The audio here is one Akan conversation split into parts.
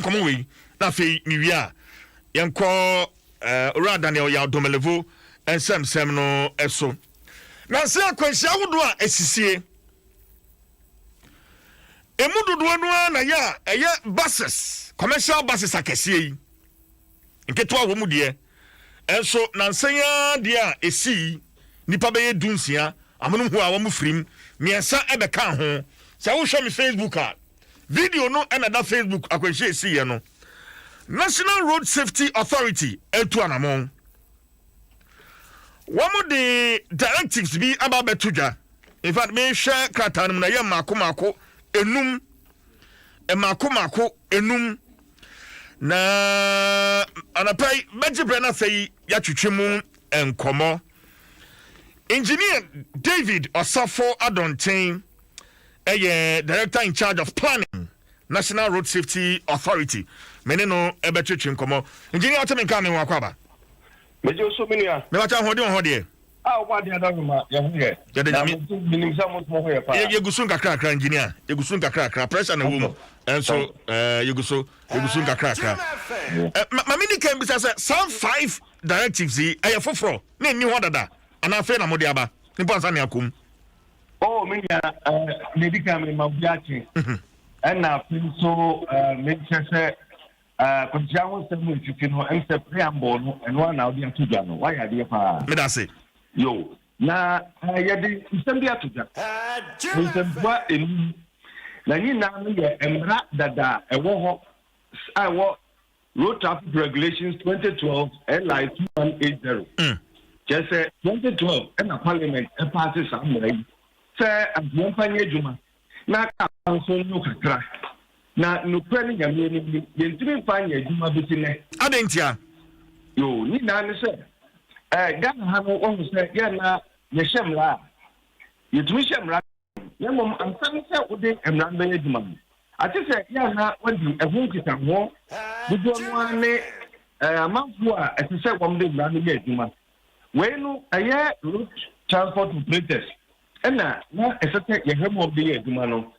Nkɔmmɔ wei na afei mewie a, yɛnkɔ Owura Daniel Yaw Domelevo nsɛmsɛm no so. Nansa akwanhyia ahodoɔ a asisie, emu dodoɔ no ara na yɛ a ɛyɛ buses, commercial buses akɛseɛ yi, nketewa wɔ mu deɛ, ɛnso nansa yi ara deɛ a ɛsii nnipa bɛyɛ 16 amonom hɔ a wɔn firim, mmiɛnsa ɛbɛka ho. Sɛ wohwɛ me Facebook a, video no na ɛda Facebook akwanhyia esiiɛ no. National Road Safety Authority atu anamɔn. Wɔn de directives bi aba abɛto dwa. In fact, mehwɛ krataa no mu na ɛyɛ mmaako mmaako enum. Mmaako mmaako enum. Na anapa yi bɛgye berɛ no afei yɛatwetwe mu nkɔmmɔ. Engineer David Osafo Adonten ɛyɛ Director in charge of Planning, National Road Safety Authority. Me ne no ɛbɛtwetwe nkɔmmɔ. Engineer, ɔte me nka me ho akɔ aba. Megye so, me nua. Mebakyɛ ahoɔden wɔ hɔ deɛ? A wobɔ adeɛ adawoma, yɛn ho yɛ. Yɛde Nyame. Menim sɛ mo nso mo ho yɛ paa. Yɛgu so nkakrakra, engineer. Yɛgu so nkakrakra. Pressure na ɛwɔ mu. Ɛnso yɛgu so, yɛgu so nkakrakra. Ma me di kan bisa sɛ saa five directives yi ɛyɛ foforɔ na ɛnni hɔ dada anaa afei na mode aba mpo ansa ne akɔ mu? Oh, me nua, nea edi kan mema obi akye. Ɛna afei nso mekyerɛ sɛ kwanhyia ho nsɛm mu esisi no, ɛm sɛ preamble no, ɛno ara na wode ato dwa no. Woayɛ adeɛ paa. Meda ase. Yo, na yɛde nsɛm bi ato dwa. Nsɛmfua enum. Na nyinaa no yɛ mmara dada a ɛwɔ hɔ a ɛwɔ Road Traffic Regulations 2012 LI 2180. Kyerɛ sɛ 2012 ɛna Parliament ɛpaase saa mmara yi sɛ yɛmfa nyɛ adwuma na kaa nso nyo kakra. Na nokorɛ ne Nyame anim ni, yɛntumi mfa nyɛ adwuma bɛsi nnɛ. Adɛn ntia? Yo, ne nyinaa ne sɛ Ghana ha no, wahu sɛ yɛn na yɛhyɛ mmara a, yɛtumi hyɛ mmara, na mmom ansa ne sɛ wode mmara no bɛyɛ adwuma no, ate sɛ yɛ a na wadi ɛho nkitahoɔ dodoɔ no ara ne amanfoɔ a ɛsɛ sɛ wɔde mmara no yɛ adwuma. Wei no, ɛyɛ road transport operators ɛna na ɛsɛ sɛ yɛhwɛ ma wɔde yɛ adwuma no.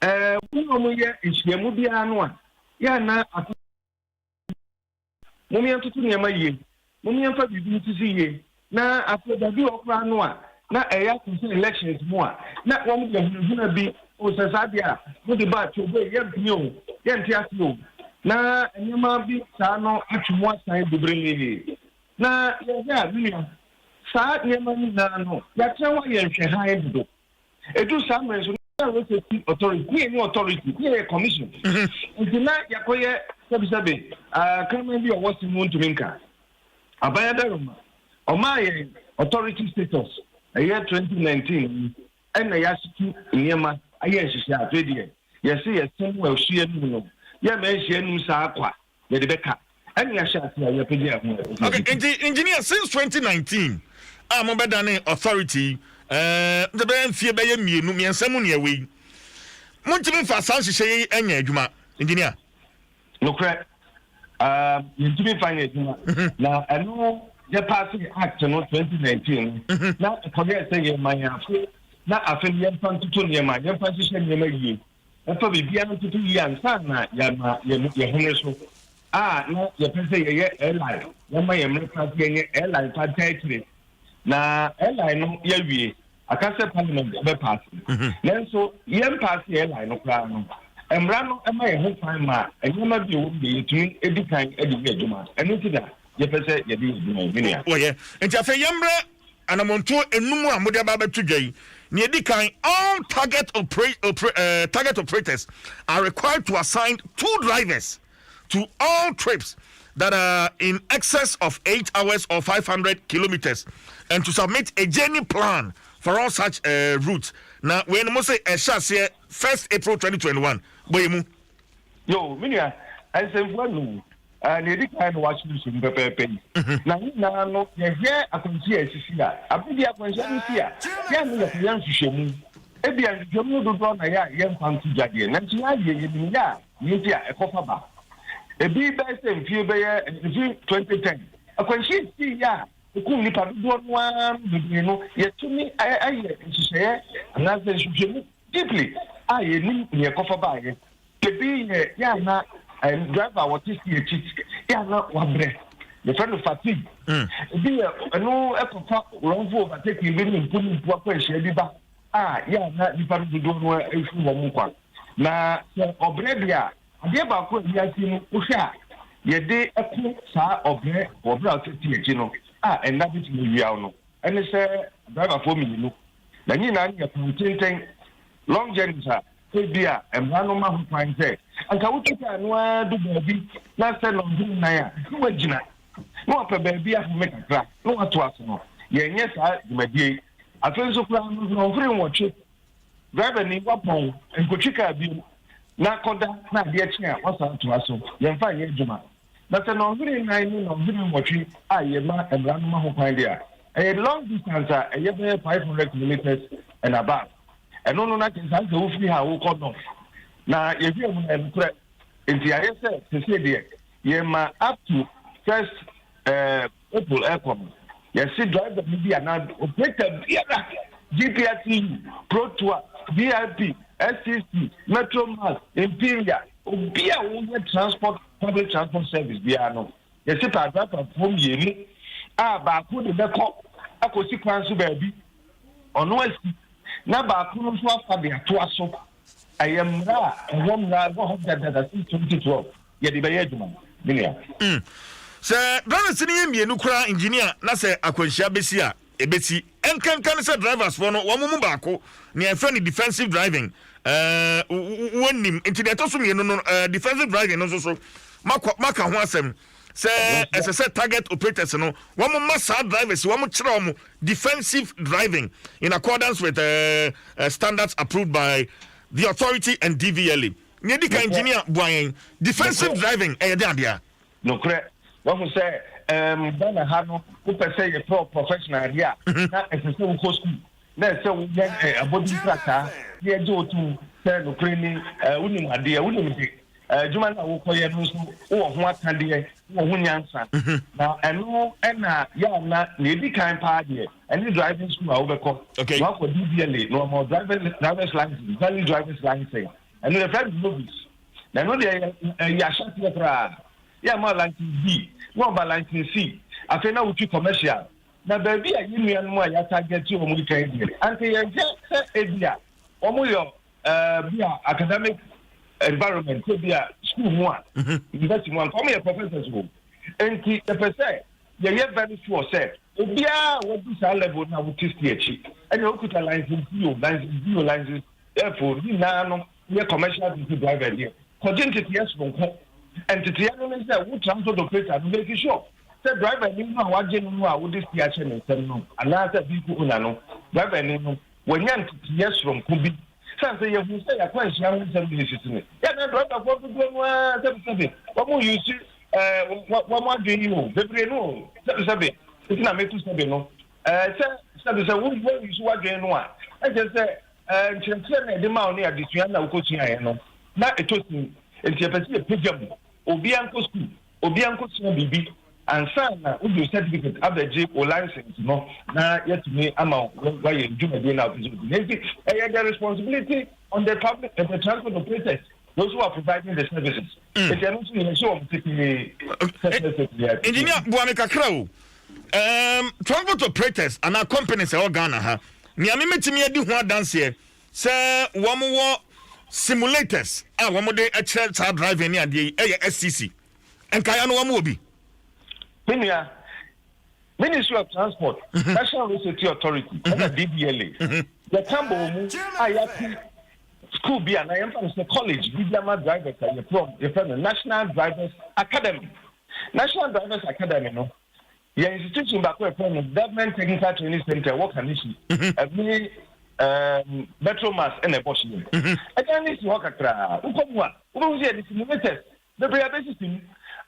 Wɔn a wɔyɛ nhyiamu biara no a, yɛ a na ato Mom yɛntoto nneɛma yie, mom yɛmfa biribi nsisi yie, na afei baabi wɔ koraa no a na ɛyɛ ato sɛ elections mu a na wɔn de ahunahuna bi o, sɛ saa deɛ a mode ba Togo yi yɛmpene o, yɛnte ase o, na nneɛma bi saa no atwe mu asan bebree. Na yɛhwɛ a, me nua, saa nneɛma no nyinaa no yɛatena hɔ ayɛ nhwɛhan dodo. Ɛduru saa mmerɛ nso na Road Safety Authority ne yɛnyɛ authority, ne yɛyɛ commission. Nti na yɛakɔyɛ sɛbesɛbe kraman bi a ɔwɔ se mu ntumi nka. Aban adaworoma ɔmaa yɛn authority status ɛyɛ 2019 yi ɛna yɛasetu nneɛma ayɛ nhyehyɛ. Afei deɛ yɛse yɛse mu a ɛso anum no yɛmma nhyia anum saa kwa, yɛde bɛka ɛne ahyɛ ase a yɛpɛgya ɛho. Okay, nti engineer, since 2019 a mobɛdane authority, sɛ bɛyɛ mfie bɛyɛ 2 3 mu nea wei montumi mfa saa nhyehyɛ yi nyɛ adwuma, engineer? Nokorɛ, yɛntumi mfa nyɛ adwuma. Na ɛno yɛpaase act no 2019 no, na ɛkɔyɛɛ sɛ yɛma yɛn afe na afe no yɛmfa ntoto nneɛma, yɛmfa nhyehyɛ nneɛma yie, ɛfa biribiara ntoto yie ansa na yɛma yɛn home so a na yɛpɛ sɛ yɛyɛ airline. Yɛma yɛn mmerɛ pa sɛ yɛnyɛ airline fa nta akyire na airline no yɛawie aka sɛ Parliament bɛpaase. Nanso yɛn paase airline no koraa no, mmara no ma yɛn ho kwan ma nneɛma bi a ɛwɔ mu deɛ yɛtumi di kan de yɛ adwuma. Ɛno nti na yɛpɛ sɛ yɛde yɛ adwuma yi, me nua. Wɔyɛ nti afei yɛmmerɛ anammɔntuo enum a mode aba abɛto dwa yi. Nea edi kan, all target operators are required to assign two drivers to all trips that are in excess of 8 hours or 500 kilometers and to submit a journey plan for all such routes. Na wei no mo sɛ ɛhyɛ aseɛ 1st April 2021. Bɔ mu. Yo, me nua, nsɛmfua num. Nea edi kan no wahyɛ so mu pɛpɛɛpɛ yi. Na ne nyinaa no yɛhwɛ akwanhyia a esisi a, abere bi akwanhyia no si a, yɛn no yɛkɔyɛ nhwehwɛmu. Ebi a nhwehwɛmu no dodoɔ na yɛ a yɛmfa nto dwa deɛ, nanso yɛayɛ yɛnim yɛ a ne nti a ɛkɔfa ba. Ebi bɛyɛ sɛ mfie bɛyɛ mfe 2010 akwanhyia si yɛ a ekum nipa dodoɔ no ara bebree no, yɛtumi ayɛ nhyehyɛeɛ anaasɛ nhwehwɛmu deeply a yɛnim nea ɛkɔfa baeɛ. Ebi yɛ yɛ ana. Driver a wɔte si akyi yɛ ana wabrɛ, yɛfrɛ no fatigue. Ebi yɛ ɛno ɛkɔfa wrongful overtaking bi ne mpo ne mpo akwanhyia bi ba a yɛ ana nipa no dodoɔ no efi wɔn kwa. Na sɛ ɔbrɛ deɛ a, adeɛ baako a wiase mu wohwɛ a yɛde ɛko saa ɔbrɛ ɔbrɛ a ɔte si akyi no a ɛnna betumi awia no, ɛne sɛ driverfoɔ mmienu na nyinaa no yɛ kwan tenten, long journeys, a ebi a mmara no ma ho kwan sɛ anka wotwi kaa no ara du baabi na sɛ nɔnhwere nan a, na wagyina na wapɛ baabi ahome kakra na wato ase no, yɛnyɛ saa dwumadie yi. Afei nso koraa no, 8 nnɔnhwere driver ni wapɔn nkotwi kaa bio na kɔda na adeɛ kye a wasan atoa so, yɛmfa nyɛ adwuma. Na sɛ 4 nnɔnhwere ne 8 nnɔnhwere a yɛma mmara no ma ho kwan deɛ a, ɛyɛ long distance a ɛyɛ bɛyɛ 500 kilometres and above. Ɛno no na kyerɛ saa sɛ wofiri ha a wokɔ north na yɛhwɛ mu no, ɛnokorɛ nti ayɛ sɛ sese deɛ yɛma up to first April ɛkɔ no, yɛsi driver no bi anaa operator biara, GPRTU, Protoa, VIP, STC, Metro Mass, Imperial, obi a woyɛ transport, public transport service biara no, yɛsi pa driverfoɔ mmienu a baako de bɛkɔ akɔsi kwan so baabi, ɔno asi na baako no nso afa de atoa so. Ɛyɛ mmara a ɛwɔ, mmara ɛwɔ hɔ dadada since 2012, yɛde bɛyɛ adwuma, me nua. Sɛ drivers no yɛ mmienu koraa, engineer, na sɛ akwanhyia bɛsi a, ɛbɛsi. Ɛnkanka ne sɛ drivers foɔ no wɔn mu baako, nea yɛfrɛ no defensive driving, wɔnim nti deɛ ɛtɔ so mmienu no, defensive driving no nso so makɔ maka ho asɛm sɛ ɛsɛ sɛ target operators no wɔn ma saa drivers wɔn kyerɛ wɔn defensive driving in accordance with standards approved by the authority and DVLA. Nea di kan, engineer, boa yɛn, defensive driving ɛyɛ de adeɛ? Nokorɛ, wahu sɛ Ghana ha no, wopɛ sɛ yɛfrɛ professional adeɛ a, na ɛsɛ sɛ wokɔ school na ɛsɛ woyɛ abɔdi nkrataa na yɛgye wo tom sɛ nokorɛ ni, wonim adeɛ, wonim de adwuma no a wokɔyɛ no nso, wowɔ ho akadeɛ, wowɔ ho nyansa. Na ɛno ɛna yɛana na ɛdi kan paa deɛ, ɛne driving school a wobɛkɔ na wakɔ DVLA na wɔma driver's license, valid driver's license. Ɛno yɛfrɛ no novice, na ɛno deɛ ɛyɛ ahyɛseɛ koraa. Yɛ ma license B na ɔba license C, afei na wotwi commercial. Na baabi a yɛn nuanom a yɛatarget wɔn kan deɛ, anka yɛnhwɛ sɛ ebi a wɔn yɛ bi a academic environment, sɛ bi a school mu a, university mu a, nka wɔn yɛ professors o. Nti yɛpɛ sɛ yɛyɛ very sure sɛ obiara a wadu saa level na wote si akyi, ɛna okuta license B o, license B o, license F o, nyinaa no yɛ commercial vehicle driver deɛ, kɔgye nteteɛ soronko. Nteteɛ no ne sɛ wo transport operator no make sure sɛ driver ni no a wagye no no a wode si ahyɛ ne nsɛm no, anaasɛ vehicle owner no, driver ni no wanya nteteɛ soronko bi. San sɛ yɛhu sɛ yɛakɔ anhyia ho nsɛm de esisi no, yɛna driverfoɔ dodoɔ no ara, sɛbesɛbe, wɔn yusi wɔn adwene yi o, bebree no o, sɛbesɛbe nti na metu sɛbe no, sɛ sɛbe sɛ wo wɔn yusi w'adwene no a, ɛkyɛ sɛ nkyerɛkyerɛ na yɛde ma wo ne adesua na wokɔsuaeɛ no na ɛtɔ sin. Nti yɛpɛ sɛ yɛpagya mu, obiara nkɔ sukuu, obiara nkɔsua biribi ansa na wode wo certificate abɛgye wo license no na yɛtumi ama wayɛ dwumadie no a wopɛ sɛ wodi. Nti ɛyɛ the responsibility on the public and the transport operators, those who are providing the services. Nti ɛno nso yɛhyɛ wɔn ketee. Engineer, boa me kakra o. Transport operators anaa companies ɛwɔ Ghana ha, nea memetumi adi ho adanseɛ sɛ wɔn wɔ simulators a wɔn de kyerɛ saa driving ne adeɛ yi ɛyɛ STC. Nkaeɛ no, wɔn wɔ bi? Me nua, Ministry of Transport, National Road Safety Authority ɛna DVLA yɛka bɔ mu a yɛate school bi a na yɛmfa no sɛ college bi ama drivers a yɛfrɛ no National Drivers Academy. National Drivers Academy no yɛ institution baako a yɛfrɛ no Government Technical Training Center ɛwɔ Kaneshie, ɛne Metro Mass ɛna ɛbɔ hyɛ. Ɛdan ne si hɔ kakraa, wokɔ mu a wobɛhu sɛ yɛde simulators bebree abɛsisi mu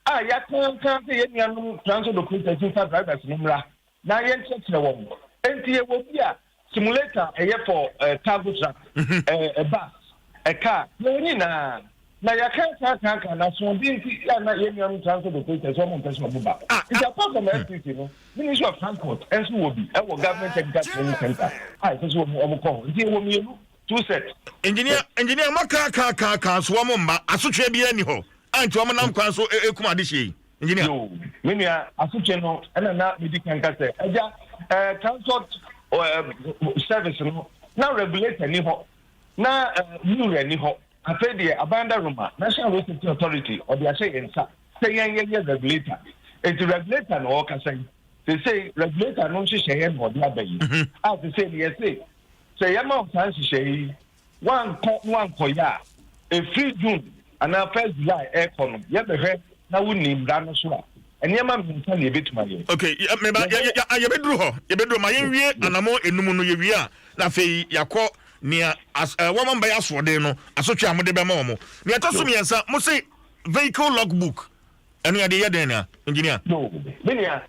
a yɛakankan sɛ yɛn nuanom transport operators nfa drivers no mmra na yɛnkyerɛkyerɛ wɔn. Nti yɛwɔ bi a simulator ɛyɛ for cargo truck, bus, car, yɛwɔ nyinaa na yɛakankankankan na asoɔden nti yɛ na yɛn nuanom transport operators wɔn mpɛ sɛ wɔn ba. Nti apart from STC no, Ministry of Transport nso wɔ bi ɛwɔ Government Technical Training Center a ɛsɛ sɛ wɔn kɔ hɔ. Nti yɛwɔ mmienu, two set. Engineer, engineer, mo kaa kaa kaa kaa so wɔn mma asotwe bi ani hɔ. A nti wɔn nam kwan so ekum adehyeɛ yi, engineer. Yo, me nua, asotwe no ɛna na medi kan ka sɛ agya transport service no na regulator ni hɔ na nura ni hɔ. Afei deɛ, aban daroma, National Road Safety Authority, ɔde ahyɛ yɛn nsa sɛ yɛn yɛyɛ regulator. Eti regulator na ɔrekasa yi sesei, regulator no nhyehyɛeɛ na ɔde aba yi a sesei no yɛse sɛ yɛma wo saa nhyehyɛeɛ yi, wankɔ na wankɔyɛ a, ɛfiri June anaa 1st July ɛrekɔ no, yɛbɛhwɛ na wonni mmara no so a, nneɛma mmiɛnsa na yɛbɛtumi ayɛ. Okay, meba, yɛbɛduru hɔ, yɛbɛduru ma yɛnwie anamɔ enum no. Yɛwie a, na afei yɛakɔ nea wɔn bɛyɛ asoɔden no, asotwe a mode bɛma wɔn. Nea ɛtɔ so mmiɛnsa, mo se vehicle log book, ɛno yɛde yɛ dɛn na, engineer? No, me nua,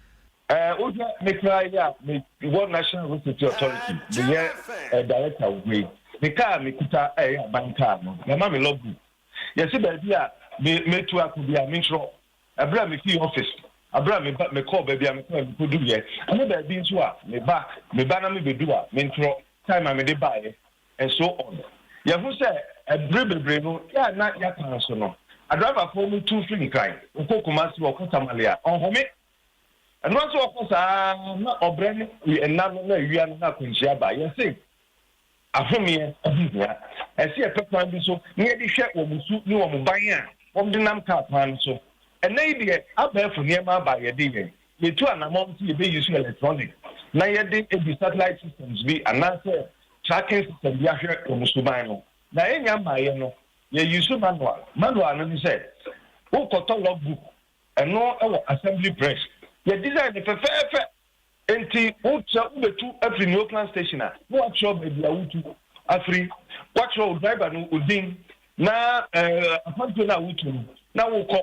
wohwɛ me kra yi a me wɔ National Road Safety Authority, meyɛ director wɔ yi, me kaa mekuta ɛyɛ aban kaa no, yɛma me log book. Yɛsi baabi a me metu akɔ bi a, mentwerɛ ɛberɛ a mefii office, ɛberɛ a meba, mekɔɔ baabi a mekɔɔ, mekɔduyɛ, ɛne baabi nso a meba na mebɛdu a, mentwerɛ time a mede baeɛ and so on. Yɛho sɛ ɛbere bebree no yɛ a na yɛakwan so no, adriverfoɔ no tu firi Nkran, wɔkɔ Kumasi, wɔkɔ Tamale a, ɔnhome. Ɛno nso wɔkɔ saa na ɔbrɛ ne ɛna no na awia no na akwanhyia ba. Yɛse ahomeɛ ho hia, ɛsɛ yɛpɛ kwan bi so na yɛde hwɛ wɔn su ne wɔn ban a wɔde nam kaa kwan no so. Ɛnɛ yi deɛ, abɛɛfo nneɛma aba a yɛde yɛn yɛtu anammɔn sɛ yɛbɛyi so electronic na yɛde ebi satellite systems bi anaasɛ tracking system bi ahwɛ wɔn suban no. Na yɛnya mmaeɛ no, yɛyi so manual. Manual no ne sɛ wokɔtɔ logbook, ɛno wɔ Assembly Press, yɛ design no fɛfɛɛfɛ. Nti wokyerɛ wobɛtu afiri New Oakland station a, na wakyerɛw baabi a wotu afiri, wakyerɛw wo driver no odin na akwantuo no a wotu no na wokɔ,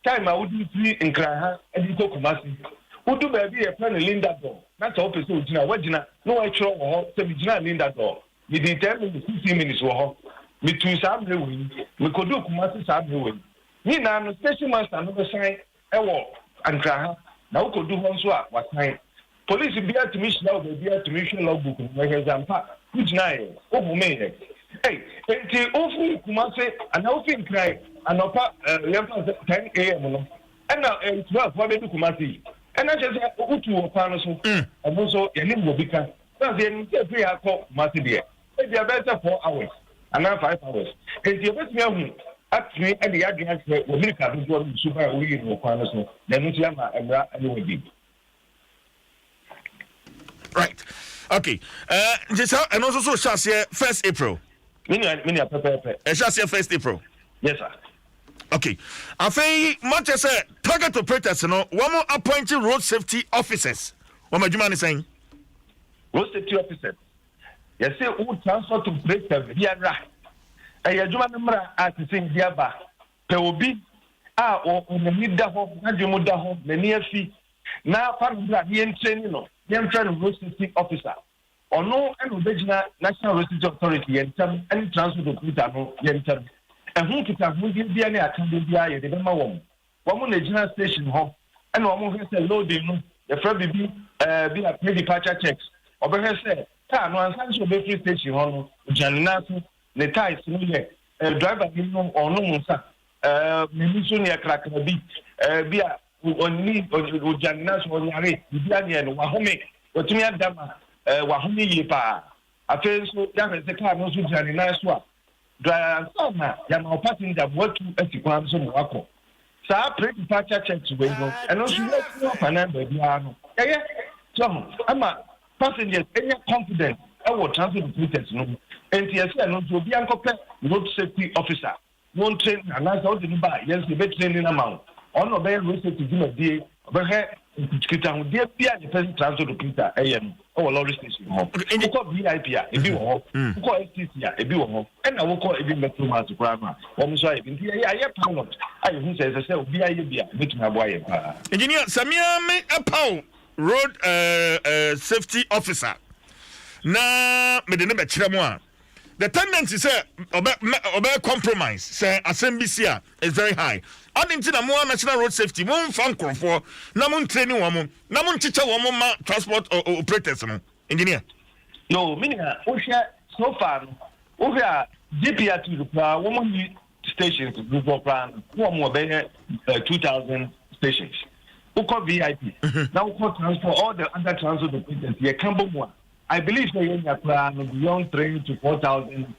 time a wode firi Nkran ha de kɔ Kumasi. Wodu baabi yɛfrɛ no Linda Door na sɛ wopɛ sɛ wogyina, woagyina na wɔatwerɛ wɔ hɔ sɛ megyinaa Linda Door, medi 10 minutes, 15 minutes wɔ hɔ, metuu saa mmerɛ wɔ yi, mekɔduu Kumasi saa mmerɛ wɔ yi. Ne nyinaa no, station master no bɛsan wɔ Nkran ha na wokɔdu hɔ nso a, wasan. Polisi biara tumi hyia wo baabi a, tumi hwɛ logbook no na hwɛ sɛ ampa wogyinaeɛ, wohomeeɛ. Ei, enti wofiri Kumase anaa wofiri Nkran anɔpa yɛmfa sɛ 10 a.m. no, ɛna 12 wabɛdu Kumase yi, ɛna kyerɛ sɛ wotu wɔ kwan no so. Ɛno nso yɛne wɔ bi ka na sɛ yɛnim sɛ ɛfiri ha kɔ Kumase deɛ, ebi abɛyɛ sɛ 4 hours anaa 5 hours, enti yɛbɛtumi ahu atumi de yɛadwene akyerɛ wɔ mirika dodoɔ no suban a woyi no wɔ kwan no so, na ɛno nso yɛama mmara ne wadi. Right, okay, nti sɛ ɛno nso so hyɛ aseɛ 1st April? Me nua, pɛpɛɛpɛ. Ɛhyɛ aseɛ 1st April. Yes sir. Okay, afei makyɛ sɛ target operators no, wɔn appoint road safety officers. Wɔn adwuma ne sɛn? Road safety officers, yɛsɛ wo transport operator biara, ɛyɛ adwuma no mmara a te sɛ yɛde aba, pɛ obi a n'ani da hɔ, n'adwene mu da hɔ, n'ani afi, na fa no bra ne yɛntrɛni no, yɛmfrɛ no road safety officer. Ɔno ɛna ɔbɛgyina National Road Safety Authority yɛn ntam ne transport operator no yɛn ntam. Ɛho nkitahodie biara ne akadeɛ biara yɛde bɛma wɔn. Wɔn na gyina station hɔ ɛna wɔn hwɛ sɛ loading no, yɛfrɛ biribi bi a pre departure checks. Ɔbɛhwɛ sɛ kaa no ansa nso ɔbɛfiri station hɔ no, ogyina ne nan so, ne tyres no yɛ, driver ni no ɔnom nsa, n'ani so neɛ krakra bi bi a ɔni, ogyina ne nan so, ɔnyare biribi anyɛ no, wahome, watumi ada ma wahome yie paa. Afei nso yɛahwɛ sɛ kaa no nso gyina ne nan so a dry ansa na yɛama wo passenger ma watu asi kwan so ma wakɔ. Saa pre departure checks wei no, ɛno nso yɛatu afanan baabiara no, yɛyɛ so ho ama passengers anya confidence ɛwɔ transport operators no mu. Nti yɛsɛ ɛno nso obiara nkɔpɛ road safety officer wɔn train, anaasɛ wode no ba a, yɛn nso yɛbɛtrain no ama wo. Ɔno ɔbɛyɛ road safety dwumadie, ɔbɛhwɛ nkitahodie bi a yɛpɛ sɛ transport operator ɛyɛ no ɛwɔ lorry station hɔ. Wokɔ VIP a, ebi wɔ hɔ. Wokɔ STC a, ebi wɔ hɔ. Ɛna wokɔ ebi Metro Mass koraa no a, wɔn nso ayɛ bi. Nti yɛyɛ ayɛ pilot a yɛhu sɛ ɛsɛ sɛ obi ayɛ bi a, ebɛtumi aboa yɛn paa. Engineer, sɛ mea me ɛpaw road safety officer na mede ne bɛkyerɛ mu a, the tendency sɛ ɔbɛ compromise sɛ asɛm bi si a is very high. Adi nti na mo a National Road Safety, mo nfa nkorɔfoɔ na mo ntraining wɔn mo na mo nkyekyɛ wɔn mo ma transport operators no, engineer? Yo, me nua, wohwɛ so far no, wohwɛ a GPRT koraa wɔn ni. Stations dodoɔ koraa no, na wɔn wɔ bɛyɛ 2,000 stations. Wokɔ VIP na wokɔ transport, all the other transport operators, yɛka bɔ mu a, I believe sɛ yɛnya koraa no beyond 3 to 4,000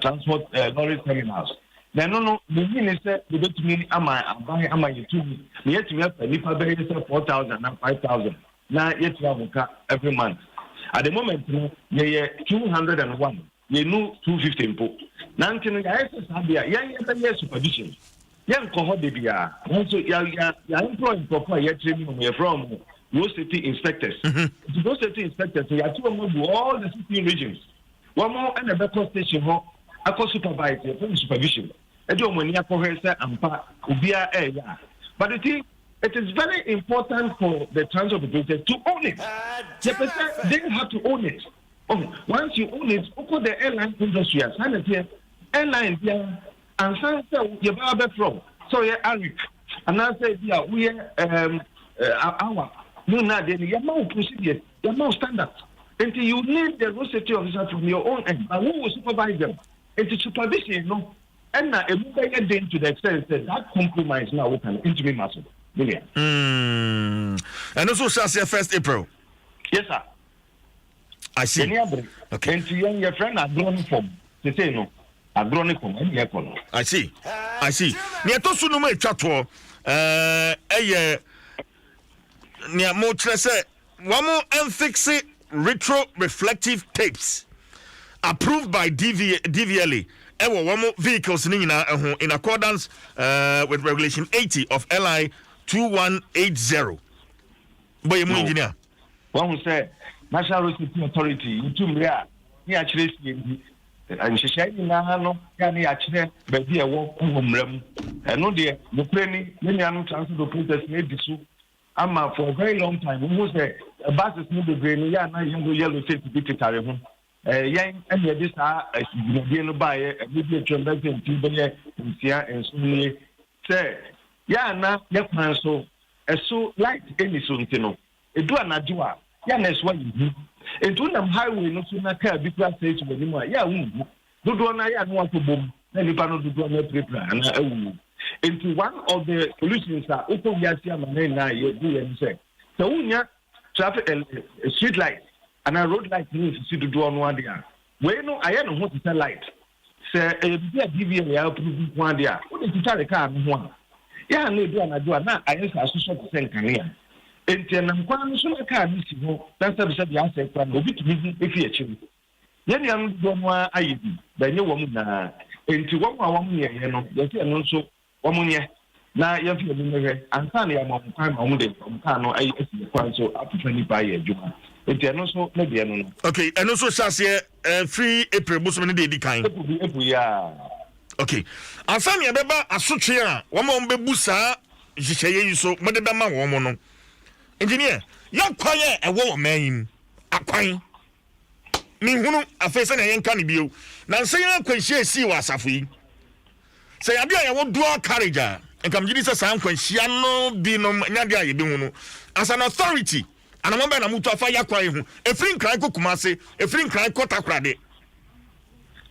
transport lorry terminals. Na ɛno no, meyi ne sɛ yɛbɛtumi ama aban ama yɛtumi na yɛtumi afa nipa bɛyɛ sɛ 4,000 na 5,000 na yɛtua ho ka every month. At the moment no, yɛyɛ 201, yɛnu 250 mpo. Na nti no, yɛayɛ sɛ saa deɛ, yɛn yɛbɛyɛ supervision. Yɛnkɔ hɔ de biara, nanso yɛ employ nkurɔfoɔ a yɛkyerɛ mu no, yɛfrɛ wɔn road safety inspectors. Nti road safety inspectors no, yɛate wɔn agu all the 16 regions. Wɔn ɛna ɛbɛkɔ station hɔ akɔ supervise, yɛfrɛ no supervision, ɛde wɔn ani akɔhwɛ sɛ ampa obiara ɛɛyɛ a. But you see, it is very important for the transport operators to own it. Yɛpɛ sɛ they have to own it. Oh, once you own it, wokɔ the airline industry a, saa na ɛteɛ. Airline biara, ansan sɛ yɛbɛba bɛfrɛ wo sɛ ɔyɛ Arik anaasɛ bi a woyɛ awa no na adeɛ no, yɛma wo procedures, yɛma wo standards. Nti you need the road safety officer from your own end, but who will supervise them? Nti supervision no ɛna emu bɛyɛ den to the extent sɛ that compromise na woka no ntumi ma so million. Ɛno nso hyɛ aseɛ 1st April? Yes, sir. I see. Yɛni abere. Nti yɛn yɛfrɛ no agorɔ no fam sese no, agorɔ no fam ɛne yɛkɔ no. I see. Nea ɛtɔ so no mu atwa toɔ ɛyɛ nea mokyerɛ sɛ wɔn mfix retro reflective tapes approved by DV, DVLA ɛwɔ wɔn vehicles ne nyinaa ɛho in accordance with regulation 80 of LI 2180. Bɔ yɛ mu, engineer. Wɔn ho sɛ National Road Safety Authority yɛtu mmerɛ a ne yɛakyerɛ sie, nti nhyehyɛe nyinaa no yɛ ne yɛakyerɛ baabi a ɛwɔ wɔ mmara mu. Ɛno deɛ, nokorɛ ni, yɛn nuanom transport operators no adi so ama for a very long time. Wohu sɛ buses no bebree no yɛ ana yellow yellow tape bi tetare ho. Yɛn ɛna yɛde saa dwumadie no baeɛ ɛbi bi atwam bɛsɛ nti bɛyɛ 6, 7 nie sɛ yɛ ana yɛ kwan so ɛso light ɛni so. Nti no, edu anadwo a, yɛ ana ɛso ayɛ hu. Nti wonam highway no so na kaa bi kura sɛ esi w'anim a, yɛ a wonhu dodoɔ no ayɛ a na wakɔ bom na nipa no dodoɔ no apirapira anaa awuwu. Nti one of the solutions a wokɔ wiase ama ne nyinaa yɛ de yɛ no sɛ sɛ wonya traffic street light anaa road light ne nsisi dodoɔ no ade a, wei no ayɛ ne ho te sɛ light. Sɛ ɛyɛ biribi a DVLA yɛ approve nko ade a, wode twitware kaa no ho a, yɛ a na edu anadwo a, na ayɛ sɛ asosɔ te sɛ nkanea. Nti ɛnam kwan no so na kaa no si hɔ na sɛbisɛbi asɛ kora na obi tumi hu efi akyiri. Yɛn nuanom dodoɔ no ara ayɛ bi, bɛnyɛ wɔn nyinaa. Nti wɔn a wɔn yɛyɛ no, yɛsɛ ɛno nso wɔn nyɛ na yɛmfa yɛn anim hwɛ ansa na yɛama wɔn kwan ma wɔn de wɔn kaa no ayi asi yɛ kwan so apepa nipa ayɛ adwuma. Nti ɛno nso ne deɛ no. Okay, ɛno nso hyɛ aseɛ firi April bosom ne deɛ edi kan. April bi, April yi a. Okay, ansa na yɛbɛba asotwe a wɔn a wɔbɛbu saa nhyehyɛeɛ yi so mode bɛma wɔn no, engineer, yɛ kwan a ɛwɔ wɔ man yi mu akwan mehunu afei sɛnea yɛnka no bio na nsɛ yɛn akwanhyia esii wɔ asafo yi sɛ yɛade a yɛwɔ dual carriage a, nka megye di sɛ saa nkwanhyia no binom nyɛ adeɛ a yɛbɛhu no. As an authority, anamɔ bɛn na motu afa yɛ akwan ho, ɛfiri Nkran kɔ Kumase, ɛfiri Nkran kɔ Takorade?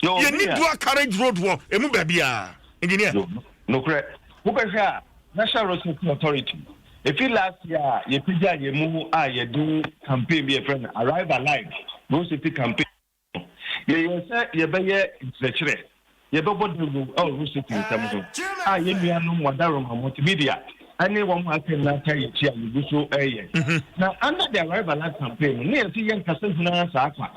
Yɛni dual carriage road wɔ ɛmu baabiaa, engineer. Nokorɛ, wobɛhwɛ a, National Road Safety Authority, ɛfiri last year a yɛpagya yɛn mu a yɛde campaign bi yɛfrɛ no Arrive Alive road safety campaign, yɛyɛ sɛ yɛbɛyɛ nkyerɛkyerɛ, yɛbɛbɔ dawuro ɛwɔ road safety nsɛm ho a, yɛn nuanom Wadaroma Multimedia ɛne wɔn a aka nyinaa ta yɛkyi a yɛgu so ɛyɛ. Na under the Arrive Alive campaign no, ne yɛsɛ yɛn kasa nyinaa saa kwa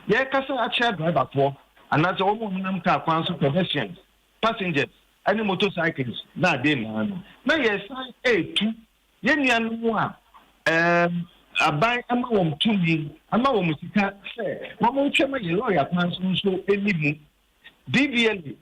yɛkasa akyerɛ driverfoɔ anaasɛ wɔn a wɔnam kaa kwan so, pedestrians, passengers ɛne motorcycles na adeɛ nyinaa no, na yɛsan ɛɛtu yɛn nuanom a aban ama wɔn tumi, ama wɔn sika sɛ wɔn ntwɛm yɛ lɔɔre akwan so nso anim, DVLA,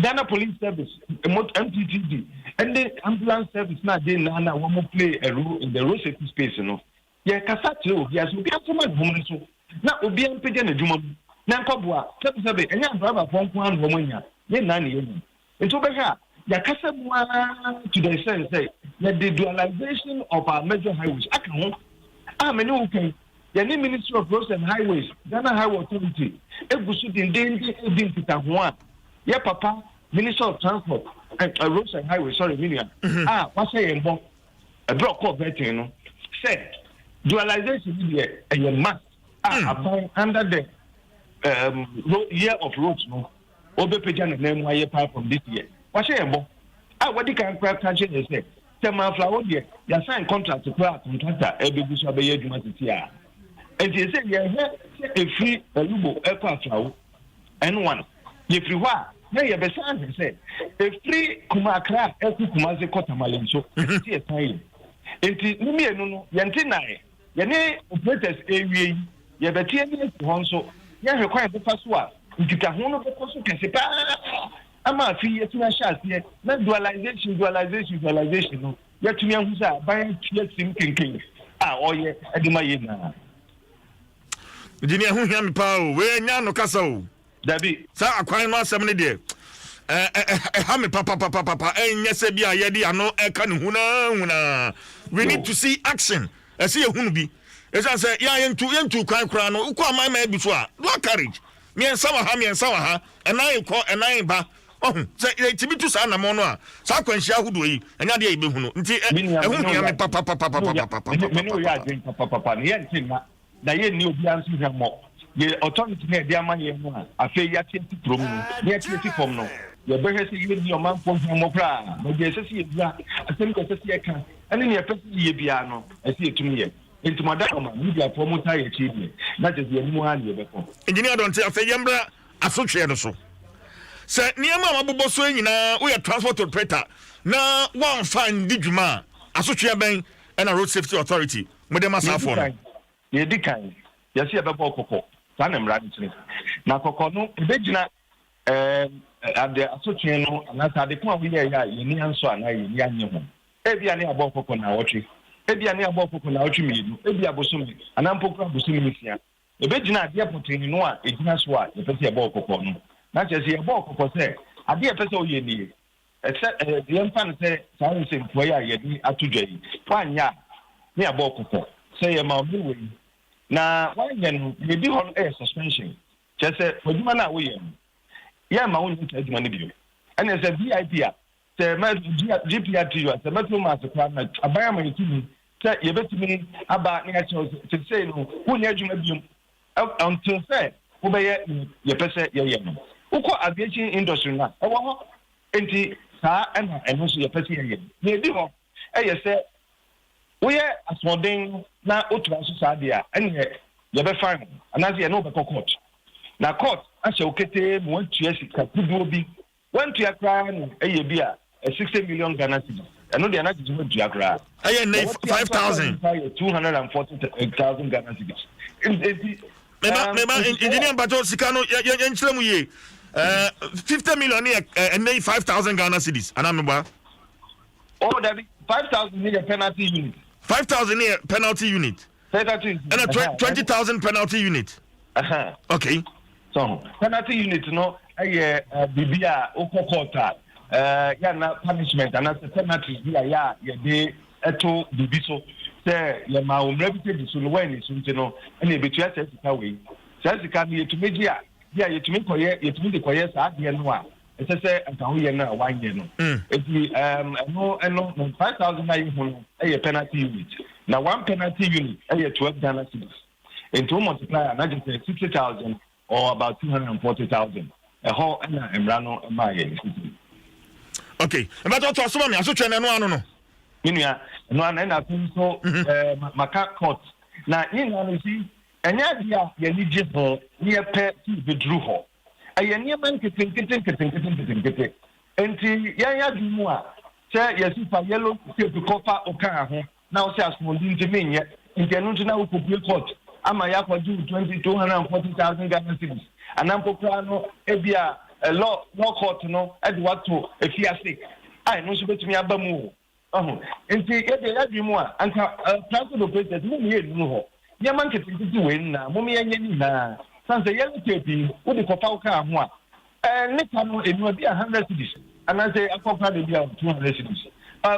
Ghana Police Service, MTTD ɛne ambulance service na adeɛ nyinaa na wɔn play a role in the road safety space no, yɛkasa kyerɛ obiara sɛ obiara nsɛm ahom no so na obiara mpagya n'adwuma mu na nkɔboa. Sɛbisɛbi, ɛnyɛ adrabafoɔ nko ara na wɔn anya, yɛn nyinaa na yɛnya. Nti wobɛhwɛ a, yɛakasa mu ara to the extent sɛ yɛde dualization of our major highways aka ho a, me ne wo kan, yɛne Ministry of Roads and Highways, Ghana Highway Authority egu so dendenden edi nkitaho a yɛ papa. Minister of Transport, Roads and Highway, sorry, me nua, a wahyɛ yɛn bɔ ɛberɛ ɔkɔɔ vetting no sɛ dualization yi deɛ ɛyɛ must a aban under the Year of Roads no ɔbɛpagya ne nan mu ayɛ paa from this year. Wahyɛ yɛn bɔ a wadi kan koraa ka kyerɛ yɛn sɛ sɛ Manflawo deɛ, yɛasign contract koraa, contractor ɛbɛgu so abɛyɛ adwuma sisi a. Nti sɛ yɛhwɛ sɛ ɛfiri Elubo ɛkɔ Aflao N1, yɛfiri hɔ a na yɛbɛsan hwɛ sɛ ɛfiri Kumakra ɛkɔ Kumase kɔ Tamale nso sɛ yɛsan yɛ. Nti ne mmienu no yɛnte nan yɛne operators ewie yi, yɛbɛte ani asi hɔ nso, yɛhwɛ kwan yɛbɛfa so a nkitaho no bɛkɔ so kɛse paa ama afei yɛtumi ahyɛ aseɛ na dualization, dualization, dualization no yɛtumi ahu sɛ aban atua sim kenken a ɔyɛ ɛde ma yɛ nyinaa. Engineer, ho hia me paa o. Wei ɛnya no kasa o. Dabi. Saa akwan no asɛm no deɛ, ɛha me papapapapa. Ɛnyɛ sɛ bi a yɛde ano ɛka ne hunaa hunaa. We need to see action. Ɛsɛ yɛhunu bi, ɛsiane sɛ yɛ a yɛntu kwan koraa no, wokɔ aman ma bi so a, dual carriage mmiɛnsa wɔ ha, mmiɛnsa wɔ ha, ɛnan kɔ, ɛnan ba. Ɔho sɛ yɛtumi tu saa anammɔn no a, saa akwanhyia ahodoɔ yi ɛnyɛ adeɛ a yɛbɛhunu. Nti ɛho hia me papapapapapapapa. Me ne oyɛ adwen papapapa no. Yɛnte nna na yɛnni obiara nso hwɛ mmɔ yɛ authority na yɛde ama yɛn no a afei yɛate asi kurom no na yɛate asi fam no, yɛbɛhwɛ sɛ yɛnni ɔmanfoɔ hwɛ mmɔ koraa. Baabi a ɛsɛ sɛ yɛwura asɛm bi a ɛsɛ sɛ yɛka ɛne nea ɛpɛ sɛ yɛyɛ biara no, ɛsɛ yɛtumi yɛ. Nti mo ada ɔma mediafoɔ mo taa yɛakyi deɛ, na kyerɛ sɛ yɛnim ara ne yɛbɛkɔ. Engineer Dɔnte, afei yɛmmra asotweɛ no so. Sɛ nneɛma a wabobɔ so yi nyinaa, woyɛ transport operator na woamfa ndi dwuma a, asotweɛ bɛn ɛna Road Safety Authority mode ma saafoɔ no? Yɛdi kan, yɛsɛ yɛbɛbɔ kɔkɔ. Saa na mmara no kyerɛ, na kɔkɔ no ɛbɛgyina ade asotwe no anaasɛ ade ko a woyɛeɛ a yɛni ansɔ anaa yɛni anye ho. Ebia ne abɔ kɔkɔ naawɔtwe, ebia ne abɔ kɔkɔ naawɔtwe 2, ebia bosome anaa mpo koraa bosome 6. Ɛbɛgyina adeɛ pɔtee no a ɛgyina so a yɛpɛ sɛ yɛbɔ kɔkɔ no. Na kyerɛ sɛ yɛbɔ kɔkɔ sɛ adeɛ a yɛpɛ sɛ woyɛ nie. Ɛsɛ yɛmfa no sɛ saa nsɛmfua yi a yɛde ato dwa yi, woanyɛ a, ne yɛabɔ kɔkɔ sɛ yɛma wo wei na woanyɛ no, deɛ ɛdi hɔ no yɛ suspension. Kyerɛ sɛ w'adwuma no a woyɛ no, yɛmma wonyɛ saa adwuma no bio. Ɛne sɛ VIP a, sɛ GPRTU a, sɛ Metro Mass koraa na aban ama yɛtumi sɛ yɛbɛtumi aba ne yɛakyerɛw sɛ seesei no wonyɛ adwuma biom until sɛ wobɛyɛ yɛpɛ sɛ yɛyɛ no. Wokɔ aviation industry no a, ɛwɔ hɔ. Nti saa ɛna ɛno nso yɛpɛ sɛ yɛyɛ. Nea ɛdi hɔ ɛyɛ sɛ woyɛ asoɔden na wotoa so saa deɛ a, ɛneɛ yɛbɛfine wo anaasɛ yɛne wobɛkɔ court, na court ahyɛ wo ketee ma woatua sika kodoɔ bi. Wantua koraa no, ɛyɛ bi a 60 million Ghana cedis. Ɛno deɛ na kyerɛ sɛ wantua koraa. Ɛyɛ nnɛ 5,000. Yɛ 240,000 Ghana cedis. Nti Meba, engineer mpatɔ sika no yɛnkyerɛ mu yie. 50 million ne yɛ ɛnɛ 5,000 Ghana cedis anaa meba? Oh dabi, 5,000 ne yɛ penalty unit. 5,000 ne yɛ penalty unit. Penalty unit. Ɛna 20,000 penalty unit. Okay. So penalty unit no ɛyɛ biribi a wokɔ court a yɛana punishment anaasɛ penalties bi a yɛ a yɛde ɛto biribi so sɛ yɛma wo mmerɛ bi sɛ di so no, wɔani so nti no, ɛna yɛbɛtua saa sika wei. Saa sika no yɛtumi gye a bi a yɛtumi kɔyɛ, yɛtumi de kɔyɛ saa adeɛ no a ɛsɛ sɛ nka woyɛ no a woanyɛ no. Nti ɛno no 5,000 na yɛhu no ɛyɛ penalty unit, na one penalty unit ɛyɛ 12 Ghana cedis. Nti wo multiply a, na gye sɛ 60,000 or about 240,000. Ɛhɔ ɛna mmara no maa yɛ. Okay, mbɛtɔ tɔ asoma mi asotwe no, ɛno ano no. Me nua, ɛno ano. Ɛna afei nso maka court na ne nyinaa no si ɛnyɛ adeɛ a yɛni gye ho ne yɛpɛ sɛ yɛbɛduru hɔ. Ɛyɛ nneɛma nketenkete nketenkete nketenkete. Nti yɛn adwene mu a sɛ yɛsi fa yellow tape kɔfa ɔkaa ho na ɔsɛ asomɔdi nti menyɛ nti, ɛno nti na wokɔpue court ama yɛakɔgye wo 240,000 Ghana cedis anaa mpo koraa no ebi a law court no ɛde wato efiase a, ɛno nso bɛtumi aba mu o. Ɔho nti yɛde yɛadwene mu a anka transport operators mo mu yɛ nnuru hɔ nneɛma nketenkete wei nyinaa mo yɛnyɛ ne nyinaa san sɛ yellow tape yi wode kɔfa wo kaa ho a, ne ka no enua bi a 100 cedis anaasɛ akɔkora de bi a 200 cedis.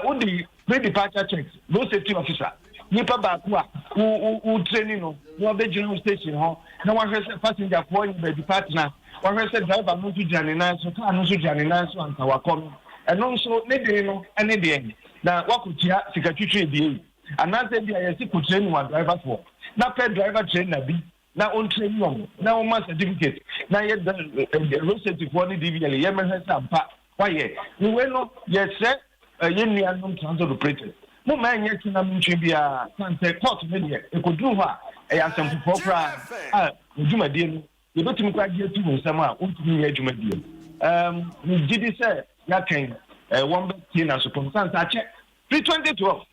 Wode pre-departure checks, road safety officer nipa baako a wo wo wo training no na wabɛgyina wo station hɔ. na wahwɛ sɛ passengerfoɔ nya baabi pa atena, wahwɛ sɛ driver no nso gyina ne nan so, kaa no nso gyina ne nan so ansa wakɔ no, ɛno nso ne den no ne deɛn? Na woakɔtua sika twitwiridie yi? Anaasɛ ebia yɛse kɔ training wɔ adriverfoɔ na pɛ driver trainer bi na ɔntraini wɔn na ɔmma certificate na yɛ road safety foɔ ne DVLA yɛmmɛhwɛ sɛ ampa wayɛ. Ne wei no yɛsrɛ yɛn nuanom transit operators mo mma ɛnyɛ twe na mentwe biara sane sɛ court no deɛ ɛkɔduru hɔ a ɛyɛ asɛm foforɔ koraa a dwumadie no yɛbɛtumi koraa gye atu wo nsɛm a wontumi nyɛ adwuma bio. Um, megye di sɛ yɛatwɛn eh, wɔn bɛtie n'asopɔn sane sɛ akyɛ firi 2012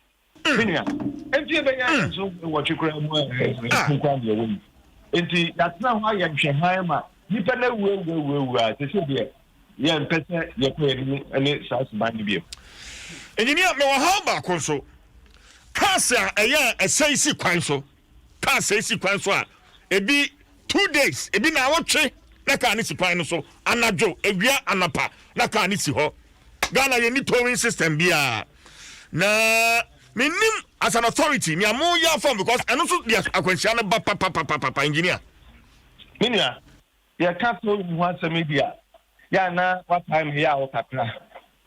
Me nua, mfie bɛyɛ nso nwɔtwe koraa mu a ɛho koraa deɛ ɛwɔ mu. Nti yɛatena hɔ ayɛ nhwɛhan ma nnipa no awu awu awu awu a sese deɛ yɛmpɛ sɛ yɛkɔ yɛn anim ne saa suban no bio. Engineer, mewɔ haw baako nso. Cars a ɛyɛ a ɛsɛe si kwan so, cars a esi kwan so a ebi 2 days, ebi naawɔtwe na car no si kwan no so, anadwo, awia, anapa na car no si hɔ. Ghana yɛnni towing system biara. Na menim as an authority nea moyɛ afa because ɛno nso de akwanhyia no ba papapapapa, engineer. Me nua, yɛka towing ho asɛm yi bi a, yɛ a na watae me yɛ a wo kakra.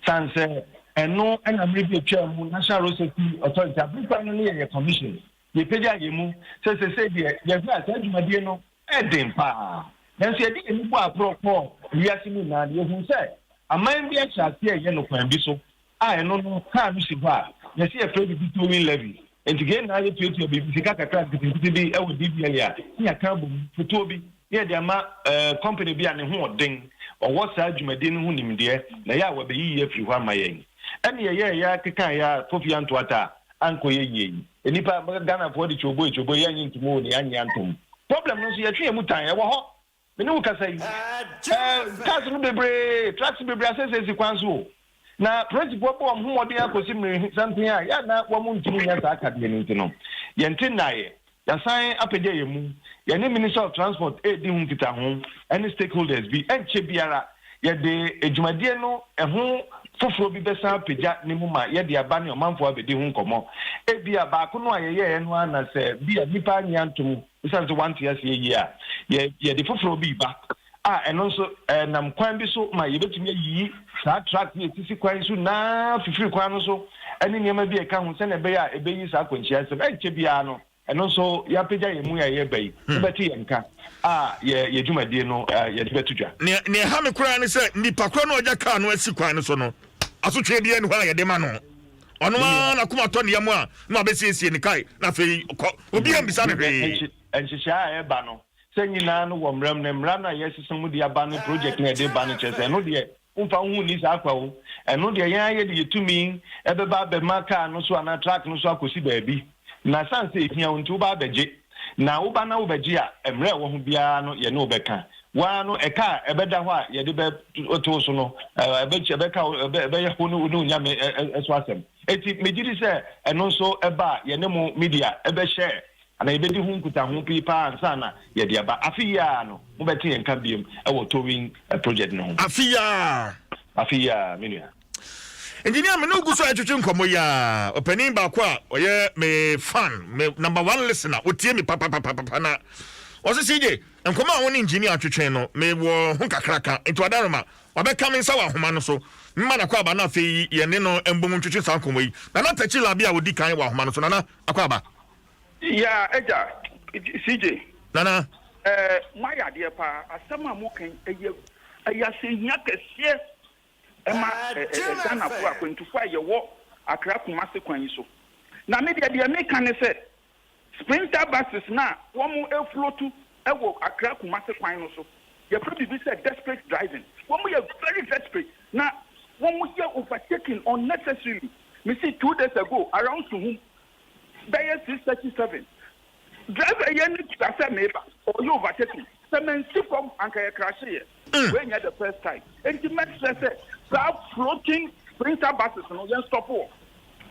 San sɛ ɛno ɛna mmere bi atwa mu National Road Safety Authority abere kwan no ne yɛyɛ commission. Yɛpagya yɛn mu sɛ sesei deɛ yɛhwɛ a saa dwumadie no ɛden paa. Nanso yɛde yɛn ani bɔ aporɔ kɔɔ wiase mu nyinaa no, yɛhuu sɛ aman bi ahyɛ aseɛ reyɛ no kwan bi so a ɛno no kaa no si hɔ a yɛsɛ yɛfrɛ biribi towing levy. Nti yɛn nyinaa yɛtuatua biribi sika kakra nketenkete bi wɔ DVLA a ne yɛaka abom fotoɔ bi ne yɛde ama company bi a ne ho ɔden ɔwɔ saa dwumadie no ho nimdeɛ na yɛ a wɔabɛyiyi afiri hɔ ama yɛn. Ɛne yɛyɛɛ yɛ kekaeɛ a Kofi Antoata a ankɔyɛ yie yi. Nnipa Ghanafoɔ de kyoboe kyoboe yɛnnye ntom o ne yɛannye antom. Problem no nso yɛtwe yɛn mu tan ɛwɔ hɔ. Me ne wo kasa yi, ɛɛ cars no bebree, trucks bebree asɛesɛe si kwan so o. Na polisifoɔ bɔ wɔn ho mmɔden akɔsi mmere santen a yɛ a na wɔn ntumi nyɛ saa akadeɛ no nti no, yɛnte nnaeɛ. Yɛasan apagya yɛn mu. Yɛne Minister of Transport redi ho nkitaho ɛne stakeholders bi. Ɛnkyɛ biara yɛde dwumadie no ɛho foforɔ bi bɛsan apagya ne mu ma yɛde aba ne ɔmanfoɔ abɛdi ho nkɔmmɔ. Ebia baako no a yɛyɛeɛ no ara na sɛ bi a nnipa annye antom esiane sɛ wɔante aseɛ yie a, yɛ yɛde foforɔ bi reba a ɛno nso ɛnam kwan bi so ma yɛbɛtumi ayiyi saa truck yi a ɛsisi kwan so nyinaa fifiri kwan no so ne nneɛma bi a ɛka ho sɛnea ɛbɛyɛ a ɛbɛyi saa akwanhyia nsɛm. Ɛnkyɛ biara no, ɛno nso yɛapagya yɛn mu a yɛreba yi, wobɛte yɛn nka a yɛ yɛ dwumadie no yɛde bɛto dwa. Nea nea ɛha me koraa ne sɛ nipa korɔ no a ɔgya kaa no asi kwan no so no, asotwe biara nni hɔ a yɛde ma no. Ɔno ara n'akoma tɔ ne yam a na wabɛsiesie ne kae na afei kɔ. Obiara mmisa no hwee. Nhyehyɛe a ɛreba no, sɛ nyinaa no wɔ mmara mu, na mmara no a yɛresesa mu de aba ne project no a yɛde reba no kyerɛ sɛ ɛno deɛ womfa wo ho nni saa kwa o. Ɛno deɛ yɛn ara yɛde yɛn tumi bɛba abɛma kaa no so anaa truck no so akɔsi baabi. Na ɛsiane sɛ ɛhia wo nti woba abɛgye. Na woba na wobɛgye a, mmara a ɛwɔ ho biara no yɛne wo bɛka. Wo ara no, ɛka a ɛbɛda hɔ a yɛde bɛto wo so no, ɛbɛka wo, ɛbɛyɛ wo ne wo Nyame so asɛm. Enti megye di sɛ ɛno nso ɛba a yɛne mo media bɛhyɛ anaa yɛbɛdi ho nkutaho pii paa ansa na yɛde aba. Afe yi ara no, mobɛte yɛn nka biom wɔ towing project no ho. Afe yi ara. Afe yi ara, me nua. Engineer, me ne wo gu so a yɛtwetwe nkɔmmɔ yi ara, ɔpanin baako a ɔyɛ me fan, me number one listener, ɔtie me papapapapa na ɔse CJ, nkɔmmɔ a wo ne engineer twetwe no, mewɔ ho kakraka, nti wadaroma, wabɛka me nsa wɔ ahoma no so, mma no akwaaba na afei yɛne no mbom ntwetwe saa nkɔmmɔ yi. Nana Takyi Labi a ɔdi kan wɔ ahoma no so, Nana, akwaaba. Yeah, agya, CJ. Nana. Eh, moayɛ adeɛ paa. Asɛm a moka yi, ɛyɛ, ɛyɛ asɛnhia kɛseɛ ɛma ɛ, ɛ, ɛ, Ghanafoɔ akwantufoɔ a yɛwɔ Accra Kumasi kwan yi so. Na me deɛ, deɛ meka ne sɛ, Sprinter buses no a wɔn floatu wɔ Accra Kumasi kwan no so, yɛfrɛ biribi sɛ desperate driving. Wɔn yɛ very desperate na wɔn yɛ overtaking unnecessarily. Mese 2 days ago around Suhum bɛyɛ 6:37, driver yi ani tua sɛ meba, ɔyɛ overtaking. Sɛ mansi fam anka yɛ crashe yɛ. Wei nyɛ the first time. Enti mɛsrɛ sɛ saa floating sprinter buses no yɛn stop wɔn.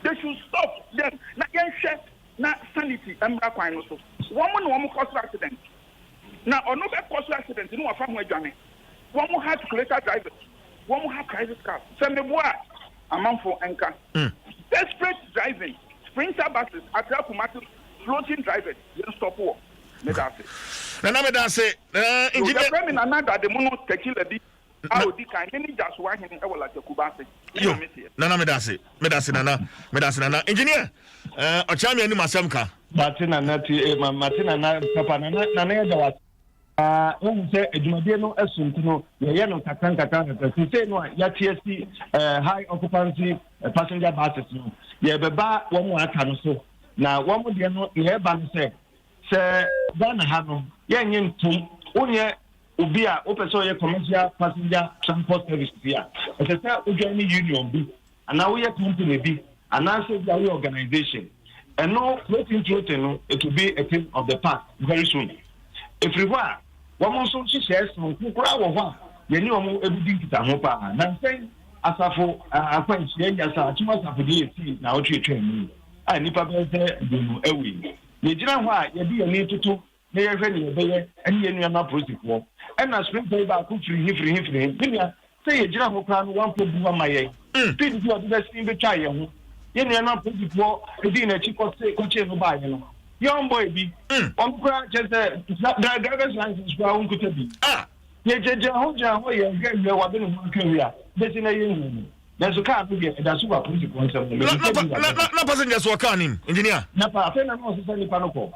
They should stop them na yɛnhwɛ na sanity mmra kwan no so. Wɔn na wɔn kɔ so accident. Na ɔno bɛkɔ so accident na wafa ho adwane. Wɔn ha calculator drivers, wɔn ha private cars. Sɛ meboa a, amanfo nka. Desperate driving, sprinter buses, Accra Kumasi floating drivers, yɛn stop wɔ. Meda ase. Nana, meda ase. Engineer. Yɛfrɛ me Nana Dade mu no Tekyila bi a odi kan ne ne gya so ahene ɛwɔ Latakuba ase. Yo, Nana, meda ase, meda ase Nana, meda ase Nana. Engineer, ɔkyerɛ mi anim asɛm ka. Mate Nana ti mate Nana papa. Nana, Nana, yɛ da wa. Wɔn sɛ adwumadie no ɛso nti no, yɛyɛ no nkakra nkakra nkakra. Sese no a yɛate asi high occupancy passenger buses no, yɛbɛba wɔn a aka no so. Na wɔn deɛ no, yɛreba no sɛ Ghana ha no, yɛnyɛ ntom wonyɛ obi a wopɛ sɛ ɔyɛ commercial passenger transport service bi a, ɛsɛ sɛ wodwa ne union bi anaa woyɛ company bi anaasɛ bi a woyɛ organisation. Ɛno floating floating no, it will be a thing of the past very soon. Efiri hɔ a, wɔn nso nhyehyɛɛ sononko koraa wɔ hɔ a yɛne wɔn ebudi nkitaho paa. Na nsɛn asafo akwanhyia yi asa akyem asafo deɛ, yɛsi na awɔtwe atwa mu yi a, nnipa bɛyɛ sɛ 20 ɛwɔ yi, yɛgyina hɔ a yɛde yɛn ani toto na yɛhwɛ nea yɛbɛyɛ ɛne yɛn nuanom apolisifoɔ. Ɛna sprinter yi baako firi hi, firi hi, firi hi. Ne nua sɛ yɛgyina hɔ koraa no, wankɔ bu ama yɛn. Speed bi a ɔde bɛsin bɛtwa yɛn ho, yɛn nuanom apolisifoɔ edi n'akyi kɔse kɔkyee no baayɛ no, young boy bi, ɔno koraa kyerɛ sɛ driver's license koraa ɔnkuta bi. Yɛgyinagyina hɔ gyina hɔ, yɛn hwɛ hwɛ wabe ne ho aka wi a bɛsi na yɛn hu no, nanso kaa no deɛ, ɛda so wɔ apolisifoɔ nsɛm no. Na passengers wɔ kaa nim, engineer? Na pa afei na ɔsesa nipa no kɔ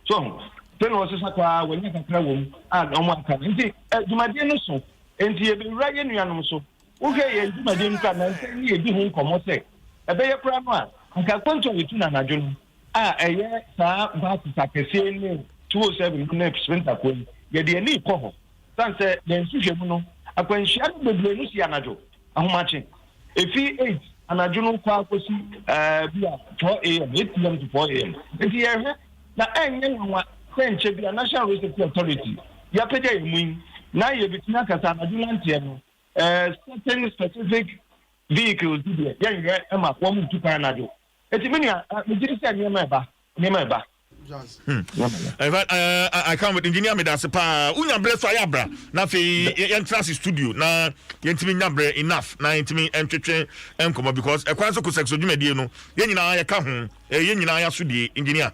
so, afei na ɔsesa kɔ a, wɔnyɛ kakra wɔ mu a na ɔmo aka no. Nti dwumadie no so nti, yɛbɛwura yɛn nuanom so. Wohwɛ yɛn dwumadie no kora, nansa yi yɛdi ho nkɔmmɔ sɛ ɛbɛyɛ koraa no a, nka akwantu a yɛtu no anadwo no a, ɛyɛ saa buses akɛseɛ ne 207 no ne sprinter kɔ yi, yɛde ani kɔ hɔ san sɛ yɛn nhwehwɛ mu no, akwanhyia no bebree no si anadwo ahomakye, efi 8 anadwo no kɔ akɔsi bi a 4 a.m., 8 p.m. to 4 a.m. Nti yɛhwɛ na ɛnyɛ nwanwa sɛ nkyɛ bi a National Road Safety Authority yɛapagya yɛn mu yi na yɛbɛtumi akasa anadwo nanteɛ no, certain specific vehicles bi deɛ, yɛnhwɛ ma wɔn ntu kwan anadwo. Eti mi nua, megye di sɛ nneɛma ɛba, nneɛma ɛba. In fact, I come with engineer. Medase paa. Wonya berɛ so ayɛ abra na afei yɛntena ase studio na yɛntumi nya berɛ enough na yɛntumi ntwetwe nkɔmmɔ, because ɛkwan so kosɛkso dwumadie no, yɛn nyinaa yɛka ho, yɛn nyinaa yɛaso die, engineer.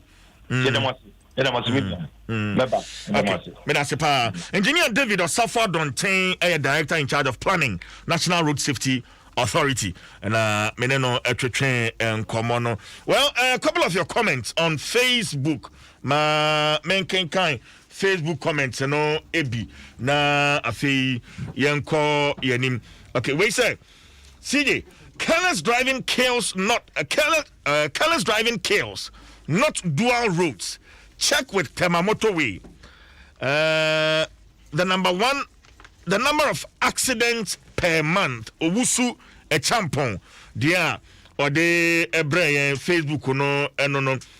Yɛda mo ase, yɛda mo ase, mi nua, mɛba. Yɛda mo ase. Medase paa. Engineer David Osafo Adɔnten ɛyɛ director in charge of planning, National Road Safety Authority, na mene no ɛtwetwe nkɔmmɔ no. Well, a couple of your comments on Facebook, ma menkenkan Facebook comments no ebi na afei yɛnkɔ yɛnim. Okay, wei sɛ, "CJ, careless driving kills, not careless driving kills, not dual roads. Check with Tema Motorway. The number one, the number of accidents per month." Owusu Echampon deɛ a ɔde ɛbrɛ yɛn Facebook no, ɛno no.